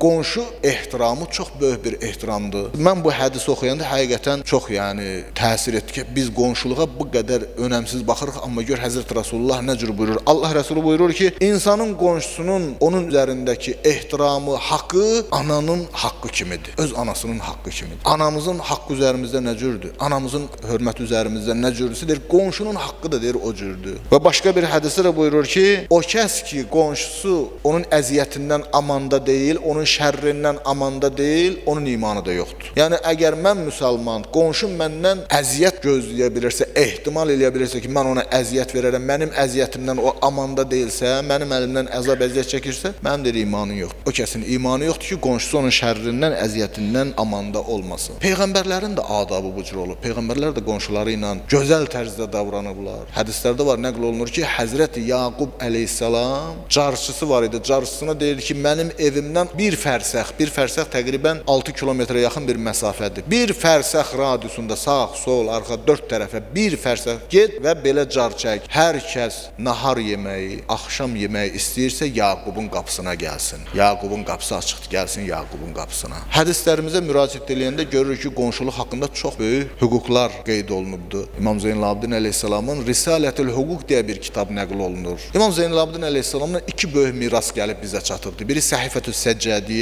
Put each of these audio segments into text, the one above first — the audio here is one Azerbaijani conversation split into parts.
Qonşu ehtiramı çox böyük bir ehtiramdır. Mən bu hədisi oxuyanda həqiqətən çox, yəni təsir etdi ki, biz qonşuluğa bu qədər önəmsiz baxırıq, amma gör Həzrət Rasulullah nə cür buyurur. Allah Rəsulu buyurur ki, insanın qonşusunun onun üzərindəki ehtiramı, haqqı ananın haqqı kimidir. Öz anasının haqqı kimidir. Anamızın haqqı üzərimizdə nə cürdür? Anamızın hörməti üzərimizdə nə cürdürsə, deyir, qonşunun haqqı da deyir o cürdür. Və başqa bir hədisdə də buyurur ki, o kəs ki, qonşusu onun əziyyətindən amanda deyil, onun şərrindən amanda deyil, onun imanı da yoxdur. Yəni əgər mən müsəlman, qonşum məndən əziyyət gözləyə bilirsə, ehtimal eləyə bilirsə ki, mən ona əziyyət verərəm, mənim əziyyətimdən o amanda deyilsə, mənim əlimdən əzab əziyyət çəkirsə, mənim deyir imanım yoxdur. O kəsin imanı yoxdur ki, qonşusu onun şərrindən, əziyyətindən amanda olmasın. Peyğəmbərlərin də adabı bu cür olub. Peyğəmbərlər də qonşuları ilə gözəl tərzdə davranıblar. Hədislərdə var, nəql olunur ki, Həzrəti Yaqub əleyhissalam carçısı var idi. Carçısına deyir ki, mənim evimdən bir fərsəx, bir fərsəx təqribən 6 kilometrə yaxın bir məsafədir. Bir fərsəx radiusunda sağ, sol, arxa dörd tərəfə bir fərsəx get və belə car çək. Hər kəs nahar yeməyi, axşam yeməyi istəyirsə Yaqubun qapısına gəlsin. Yaqubun qapısı açıqdır, gəlsin Yaqubun qapısına. Hədislərimizə müraciət eləyəndə görürük ki, qonşuluq haqqında çox böyük hüquqlar qeyd olunubdur. İmam Zeynalabdin əleyhissalamın Risalətül Hüquq deyə bir kitab nəql olunur. İmam Zeynalabdin əleyhissalamdan iki böyük miras gəlib bizə çatıbdır. Biri Səhifətü Səccadiyə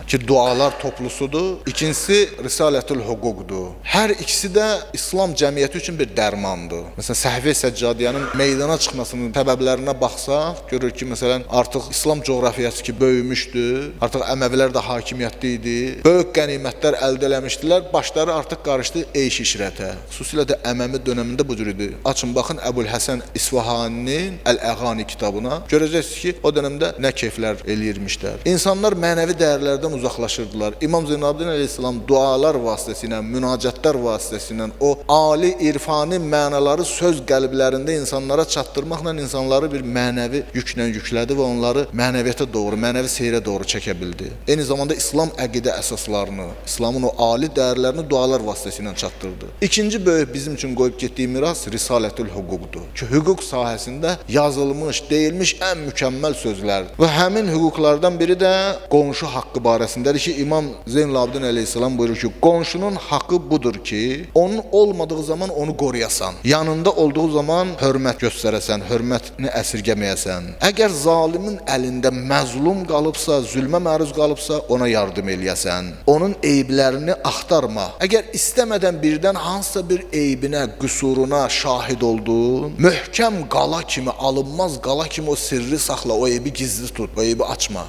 ki, dualar toplusudur. İkincisi Risalətül Hüquqdur. Hər ikisi də İslam cəmiyyəti üçün bir dərmandır. Məsələn, Səhifə Səccadiyənin meydana çıxmasının səbəblərinə baxsaq, görürük ki, məsələn, artıq İslam coğrafiyası ki böyümüşdü, artıq Əməvilər də hakimiyyətdə idi. Böyük qənimətlər əldə eləmişdilər, başları artıq qarışdı eyş işrətə. Xüsusilə də Əməvi dövründə bu cür idi. Açın baxın Əbül Həsən İsfahaninin Əl-Əğani kitabına. Görəcəksiniz ki, o dövrdə nə keyflər eləyirmişlər. İnsanlar mənəvi dəyərlərdən uzaqlaşırdılar. İmam Zeynalabdin əleyhissalam dualar vasitəsilə, münacatlar vasitəsilə o ali irfani mənaları söz qəlblərində insanlara çatdırmaqla insanları bir mənəvi yüklə yüklədi və onları mənəviyyata doğru, mənəvi seyrə doğru çəkə bildi. Eyni zamanda İslam əqidə əsaslarını, İslamın o ali dəyərlərini dualar vasitəsilə çatdırdı. İkinci böyük bizim üçün qoyub getdiyi miras Risalətül Hüquqdur. Ki, hüquq sahəsində yazılmış, deyilmiş ən mükəmməl sözlərdir. Və həmin hüquqlardan biri də qonşu haqqı barəsindədir ki, İmam Zeynalabdin əleyhissalam buyurur ki, qonşunun haqqı budur ki, onun olmadığı zaman onu qoruyasan, yanında olduğu zaman hörmət göstərəsən, hörmətini əsirgəməyəsən. Əgər zalimin əlində məzlum qalıbsa, zülmə məruz qalıbsa, ona yardım eləyəsən. Onun eyiblərini axtarma. Əgər istəmədən birdən hansısa bir eybinə, qüsuruna şahid oldun, möhkəm qala kimi, alınmaz qala kimi o sirri saxla, o eybi gizli tut, o eybi açma.